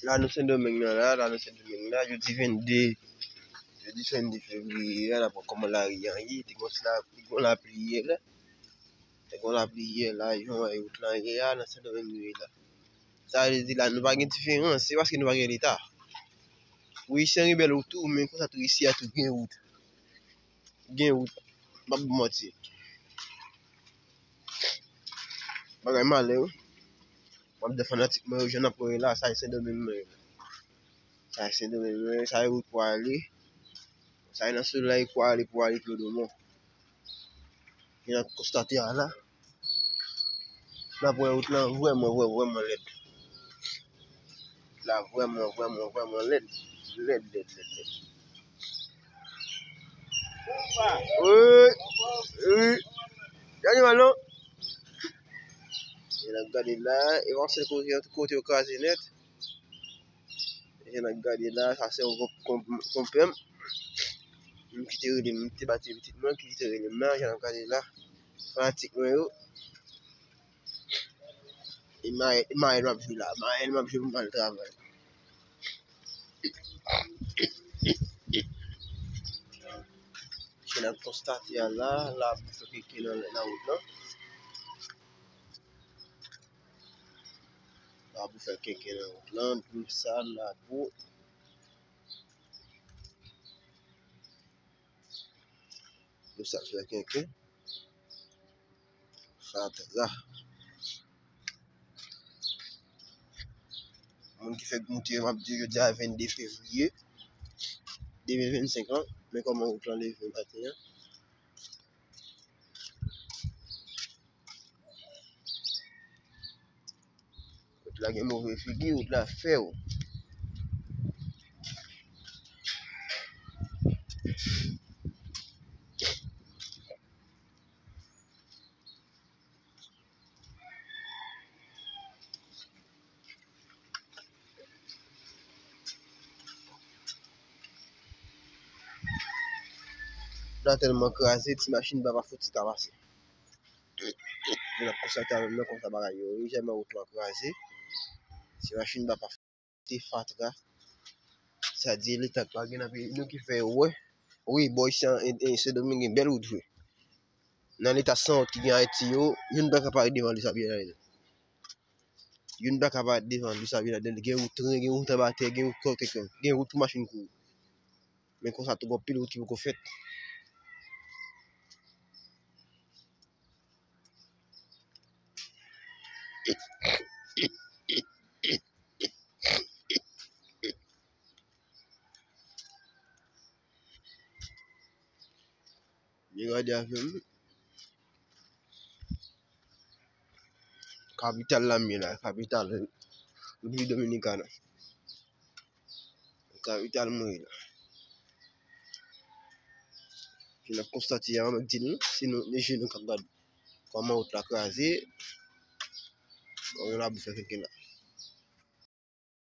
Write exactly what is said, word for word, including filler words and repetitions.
La nou Sendomeng nan la, la nou Sendomeng la, jodi vennde, jodi vennde fevriye a, n ap wè kòman lari an ye, te gon lapli, te gon lapli yè la, te gon lapli yè la, jan w wè wout lan ye a, nan Sendomeng nou ye la. Sa vle di la, nou pa gen diferans, se paske nou pa gen Leta. Wi, se yon bèl wout tou, men konsa tou isi a tou gen wout. Gen wout, m p ap manti. Bagay malè wi. M ap di fanatik mwen yo, jan n ap wè la, sa e Sendomeng mwen ye. Sa e Sendomeng mwen ye, sa e wout pou ale. Sa e nan solèy pou ale, pou ale Claude Omont. Jan n ap konstate a la. N ap wè wout lan vrèman, vrè, vrèman lèd. La vrèman, vrèman, vrèman lèd. Lèd, lèd, lèd, lèd. Wi, wi. Gade mal non. E n ap gade la, e w ap se kote, kote yo kraze nèt. Jan n ap gade la, sa se yon konpè m. M ki te rele m, m te bati pitit mwen, ki te rele m la, jan n ap gade la. Fanatik mwen yo. E Maël, Maël m ap jwe la. Maël m ap jwe pou m al travay. Jan n ap konstate a la, labou fè kenken nan, nan wout lan. Labou fè kenken nan wout lan, dlo sal, labou. Dlo sal fè kenken. Fatra. Moun ki fèk moute yo, m ap di yo jodi a vennde fevriye de mil vennsenk lan, men kòman wout lan leve maten an. Wout la gen move figi, wout la fè w. Wout la tèlman kraze, ti machin ba pa fouti ka pase. Moun ap konstate avè m nan konsa bagay yo ye, jèman wout lan kraze. Ti machin ba pa fouti fatra. Sa di Leta pa gen nan peyi nou ki fè yo wè. Wi, bò isi an, e, e, Sendomeng gen bèl wout vre. Nan Leta san wont ki gen Ayiti yo, youn pa ka parèt devan Louis Abinader. Youn pa ka parèt devan Louis Abinader. Gen wout tren, gen wout anba tè, gen wout kote, gen wout pou machin kouri. Men konsa tou, gon pil wout ki poko fèt. Byen gade avè m. Kapital la m ye la, kapital Repiblik Dominikana. Kapital mwen ye la. Jan n ap konstate a, m ap di nou, se nou, je nou k ap gade kòman wout la kraze, kòman labou fè kenken la.